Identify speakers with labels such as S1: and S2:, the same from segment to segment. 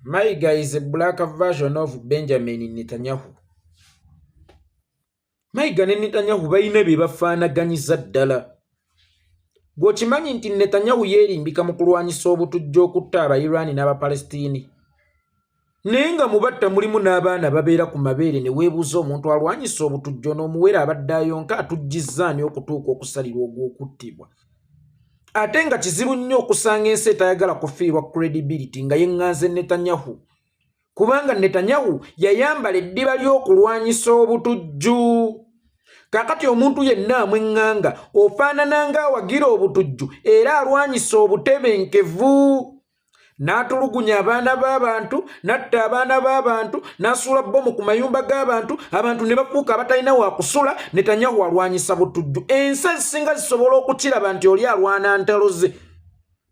S1: Mayiga is a black version of Benjamin Netanyahu. Mayiga ne Netanyahu balina bye bafaanaganyiza ddala. Gw'okimanyi nti Netanyahu yeerimbika mu kulwanyisa obutujju okutta Abairani n'Abapalesitiini. Naye nga mu batta mulimu n'abaana babeera ku mabeere ne weebuuza omuntu alwanyisa obutujju n'omuwere abadde ayonka atujjizza ani okutuuka okusalirwa ogw'okuttibwa. Ate nga kizibu nnyo okusanga ensi etayagala kufiirwa credibility nga yeŋŋanze Netanyahu. Kubanga Netanyahu yayambala eddiba ly'okulwanyisa obutujju. Kaakati omuntu yenna amweŋŋanga ofaanana ng'awagira obutujju era alwanyisa obutebenkevu. N'atulugunya abaana b'abantu, n'atta abaana b'abantu, n'asuula bbomu ku mayumba g'abantu, abantu ne bafuuka abatalina wa kusula. Netanyahu alwanyisa butujju. Ensi ezisinga zisobola okukiraba nti oli alwana ntalo ze,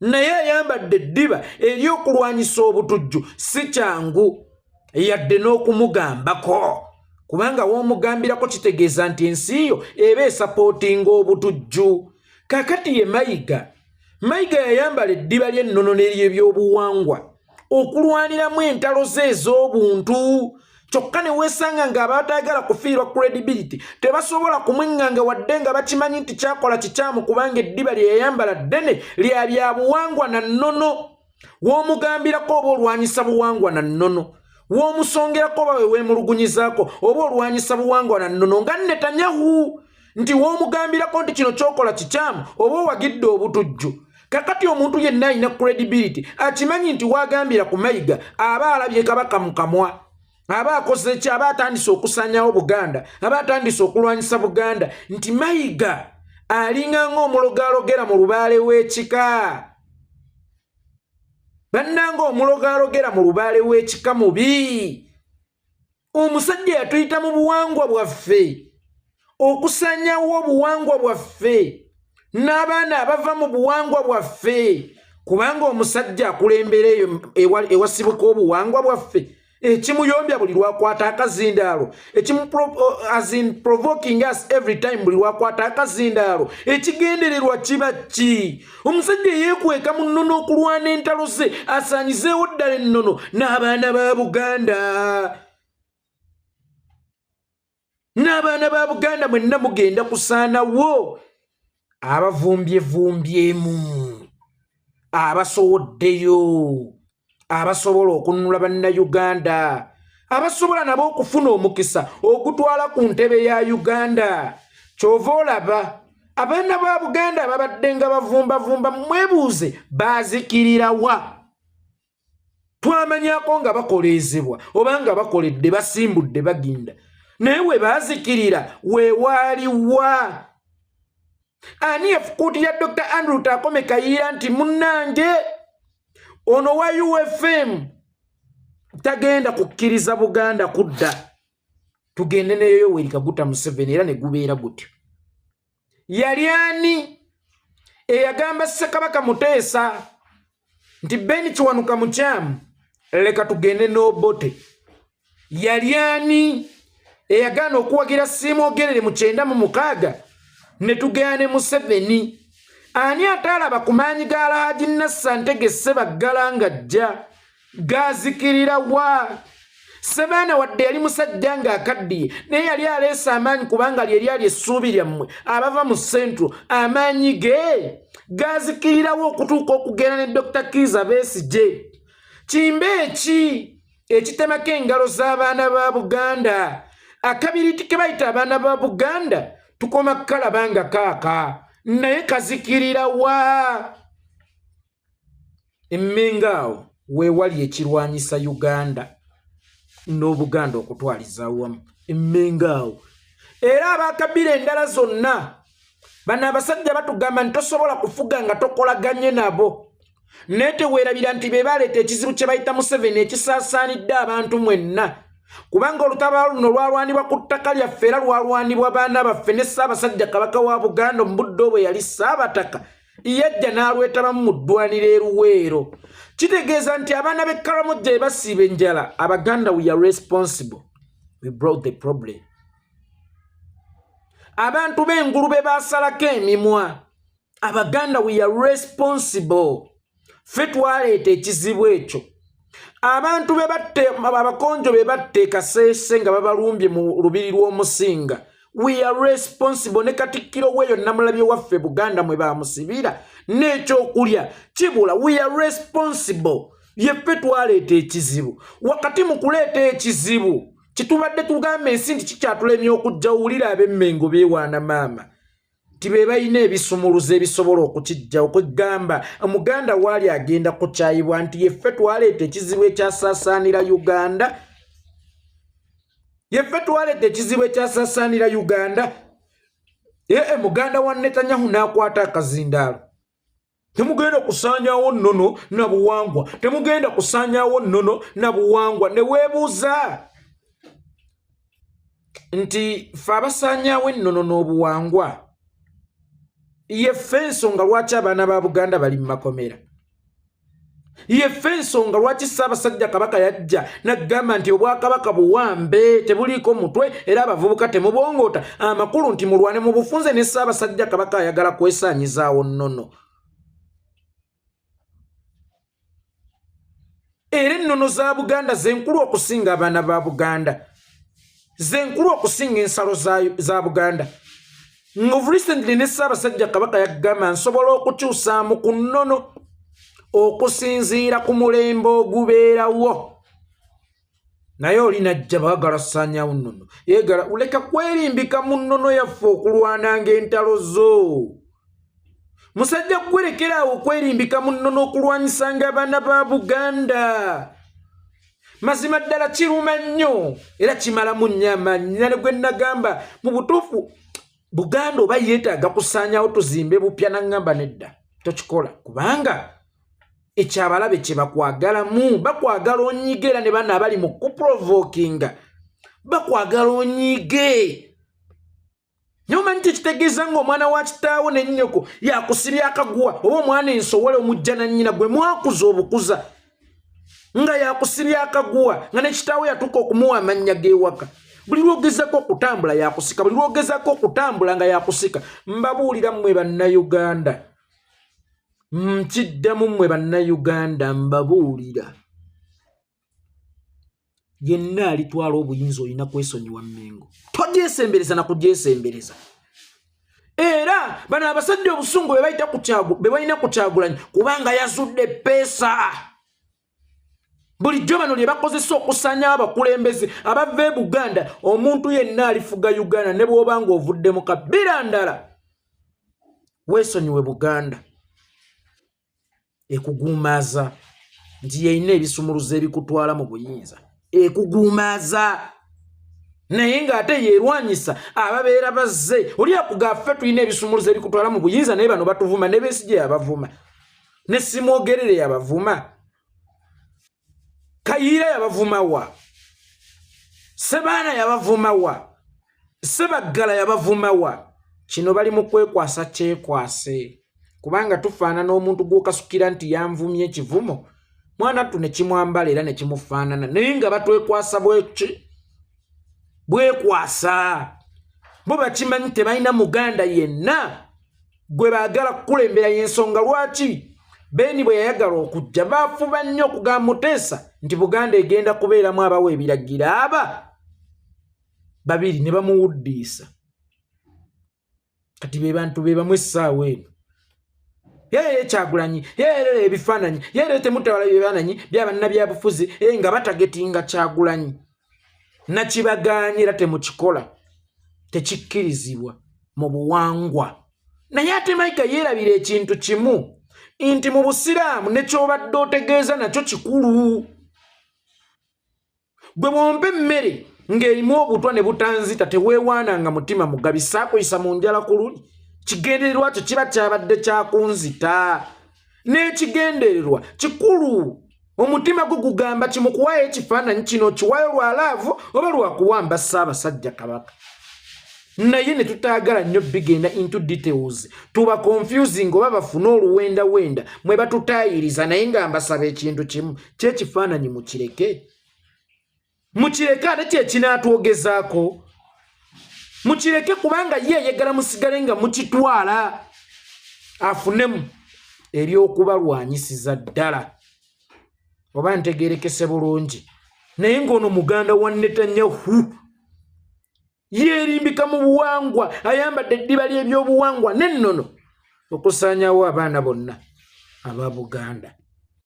S1: naye ayambadde eddiba ery'okulwanyisa obutujju. Si kyangu yadde n'okumugambako, kubanga w'omugambirako kitegeeza nti ensi yo eba esapootinga obutujju. Kaakati ye Mayiga. Mayiga yayambala eddiba ly'ennono n'ery'ebyobuwangwa okulwaniramu entalo ze ez'obuntu, kyokka ne weesanga ng'abatayagala kufiirwa credibility tebasobola kumweŋŋanga, wadde nga bakimanyi nti kyakola kikyamu, kubanga eddiba lye yayambala ddene lya byabuwangwa na nnono. W'omugambirako oba olwanyisa buwangwa na nnono, w'omusongerako oba we weemulugunyizaako oba olwanyisa buwangwa na nnono, nga Netanyahu, nti w'omugambirako nti kino kyokola kikyamu oba owagidde obutujju. Kakati omuntu yenna alina credibility akimanyi nti wagambira ku Mayiga aba alabye Kabaka mu kamwa, aba akoze ki, aba atandise okusanyawo Buganda, aba atandise okulwanyisa Buganda, nti Mayiga alinga ng'omulogo alogera mu lubaale w'ekika. Bannanga, omulogo alogera mu lubaale w'ekika mubi. Omusajja yatuyita mu buwangwa bwaffe okusanyawo obuwangwa bwaffe n'abaana abava mu buwangwa bwaffe, kubanga omusajja akulembera eyo ewasibuka obuwangwa bwaffe. Ekimuyombya buli lwakwata akazindaalo, as in provoking us every time, buli lwakwata akazindaalo, ekigendererwa kiba ki? Omusajja eyeekweka mu nnono okulwana entalo ze asaanyizeewo ddala ennono n'abaana ba Buganda. N'abaana ba Buganda mwenna mugenda kusaanawo, abavumbye-vumbyemu, abasowoddeyo, abasobola okununula Bannayuganda, abasobola nabo okufuna omukisa ogutwala ku ntebe ya Uganda. Kyova olaba abaana ba Buganda ababadde nga bavumbavumba, mwebuuze baazikirirawa. Twamanyako nga bakoleezebwa oba nga bakoledde, basimbudde, baginda, naye we baazikirira weewaaliwa? Ani yafukuutira Dr Andrew Takome Kayiira nti munnange ono wa UFM tagenda kukkiriza Buganda kudda, tugende ne Yoweri Kaguta Museveni, era ne gubeera gutyo? Yali ani eyagamba Ssekabaka Muteesa nti Ben Kiwanuka mukyamu, leka tugende n'Obote? Yali ani eyagaana okuwagira Siimwogerere mu 96 ne tugenda ne Museveni? Ani ataalaba ku maanyi ga Alhaji Nassa Ntege Ssebaggala nga jja gazikirira wa? Sebaana wadde yali musajja ng'akaddiye, naye yali aleese amaanyi, kubanga lye lyali essuubi lyammwe abava mu Central. Amaanyi ge gazikirirawo okutuuka okugenda ne Dr Kiiza Besigye. Kimbe eki ekitemako engalo z'abaana ba Buganda, akabiriti ke bayita abaana ba Buganda, tukoma kukalaba nga kaaka, naye kazikirira wa? Emmenga awo weewali ekirwanyisa Uganda n'Obuganda okutwaliza awamu. Emmenga awo era abakabira endala zonna, bano abasajja batugamba nti tosobola kufuga nga tokolaganye nabo, naye teweerabira nti be baleeta ekizibu kye bayita Museveni ekisaasaanidde abantu mwenna, kubanga olutabaalo luno lwalwanibwa ku ttaka lyaffe era lwalwanibwa baana baffe, ne Ssaabasajja Kabaka wa Buganda mu budde obwo yali Ssaabataka yajja n'alwetabamu mu ddwaniro eruweero. Kitegeeza nti abaana b'e Karamojja bye basiiba enjala, Abaganda we are responsible, we brought the problem. Abantu b'engulu be basalako emimwa, Abaganda we are responsible, ffe twaleeta ekizibu ekyo. Abantu be batte, abakonjo be batte Kasese nga babalumbye mu lubiri lw'Omusinga, we are responsible. Ne katikkiro weeyo namulabye waffe Buganda mwe bamusibira n'ekyokulya kibula. We are responsible. Yeffe twaleeta ekizibu. Wakati mu kuleeta ekizibu kitubadde tugamba ensi nti kikyatulemye okujja. Wulira ab'Emmengo beewaana maama nti be balina ebisumuluzo ebisobola okukijja. Okwegamba Omuganda waali agenda kukyayibwa nti yeffe twaleeta ekizibu ekyasaasaanira Uganda, yeffe twaleeta ekizibu ekyasaasaanira Uganda. Ee, muganda wa Netanyahu n'akwata akazindaalo: temugenda kusaanyawo nnono na buwangwa, temugenda kusaanyawo nnono na buwangwa. Ne weebuuza nti ffe abasaanyaawo ennono n'obuwangwa, yeffe ensonga lwaki abaana ba Buganda bali mu makomera? Yeffe ensonga lwaki Ssaabasajja Kabaka yajja n'agamba nti obwakabaka buwambe, tebuliiko mutwe, era abavubuka temubongoota, amakulu nti mulwane mu bufunze? Ne Ssaabasajja Kabaka ayagala kwesaanyizaawo nnono, era ennono za Buganda zenkulu okusinga abaana ba Buganda, zenkulu okusinga ensalo za Buganda. Of recently ne Ssaabasajja Kabaka yagamba nsobola okukyusaamu ku nnono okusinziira ku mulembe ogubeerawo, naye oli najja baagala saanyawo nnono. Yegala leka kwerimbika mu nnono yaffe okulwananga entalo zo. Musajja gwerekeraawo okwerimbika mu nnono okulwanyisanga abaana ba Buganda. Mazima ddala kiruma nnyo era kimalamu nnyo amaanyi. Nane gwe nagamba mu butuufu Buganda oba yeetaaga kusaanyawo tuzimbe bupya, naŋŋamba nedda, tokikola, kubanga ekyabalabe kye bakwagalamu, bakwagala onyiige, era ne bano abali mu kuprovokinga bakwagala onyiige. Naye omanyi kyekitegeeza ng'omwana wa kitaawo ne nnyoko yakusibya akaguwa, oba omwana ensowole omujja na nnyina gwe mwakuza obukuza nga yakusibya akaguwa, nga ne kitaawo yatuuka okumuwa amannya g'ewaka? Buli lwogezako okutambula yakusika, buli lwogezako okutambula nga yakusika. Mbabuulira mmwe Bannayuganda, nkiddamu mmwe Bannayuganda, mbabuulira, yenna alitwala obuyinza olina kwesonyiwa Mmengo, togyesembereza na kugyesembereza. Era bano abasajja obusungu be balina ku Kyagulanyi kubanga yazudde peesa bulijjo bano lye bakozesa okusaanyawo abakulembeze abava e Buganda. Omuntu yenna alifuga Uganda, ne bw'oba ng'ovudde mu kabbira ndala, weesonyiwe Buganda ekuguumaaza nti yeyina ebisumuluzo ebikutwala mu buyinza, ekuguumaaza naye ng'ate yeerwanyisa ababeera bazze. Oli akugaffe tulina ebisumuluzo ebikutwala mu buyinza, naye bano batuvuma, ne Besigye yabavuma, ne Simwogerere yabavuma, Kayiira yabavumawa, Sebaana yabavumawa, Sebaggala yabavumawa. Kino bali mu kwekwasa kyekwase, kubanga tufaanana omuntu gw'okasukira nti yanvumye ekivumo, mwana ttu ne kimwambala era ne kimufaanana, naye nga batwekwasa bweki bwekwasa. Bo bakimanyi tebalina Muganda yenna gwe baagala kukulembera, y'ensonga lwaki Beeni bwe yayagala okujja baafuba nnyo okugamba Muteesa nti Buganda egenda kubeeramu abawa ebiragiro aba babiri, ne bamuwuddiisa. Kati be bantu be bamu essaawa eno yeye Kyagulanyi yeerera ebifaananyi, yeere temutawala ebifaananyi byabannabyabufuzi nga batagetinga Kyagulanyi. Nakibagaanye era temukikola, tekikkirizibwa mu buwangwa. Naye ate Mayiga yeerabira ekintu kimu nti mu Busiraamu ne ky'obadde otegeeza nakyo kikulu. Gwe bwompa emmere ng'erimu obutwa ne butanzita, teweewaananga mutima mugabi, saakuyisa mu njala ku luli. Kigendererwa kyo kiba kyabadde kyakunzita, n'ekigendererwa kikulu. Omutima gwo gugamba kimukuwaayo ekifaananyi kino, okiwaayo lwa laavu oba lwakuwamba Ssaabasajja Kabaka? Naye ne tutaagala nnyo bigenda into details, tuba confusing oba bafune oluwendawenda mwe batutaayiriza. Naye nga mbasaba ekintu kimu, kyekifaananyi mukireke, mukireke, ate kyekinaatwogezaako mukireke, kubanga ye ayagala musigale nga mukitwala afunemu ebyokubalwanyisiza ddala. Oba ntegerekese bulungi, naye ng'ono muganda wa Netanyahu yeerimbika mu buwangwa, ayambadde eddiba ly'ebyobuwangwa n'ennono okusaanyawo abaana bonna aba Buganda.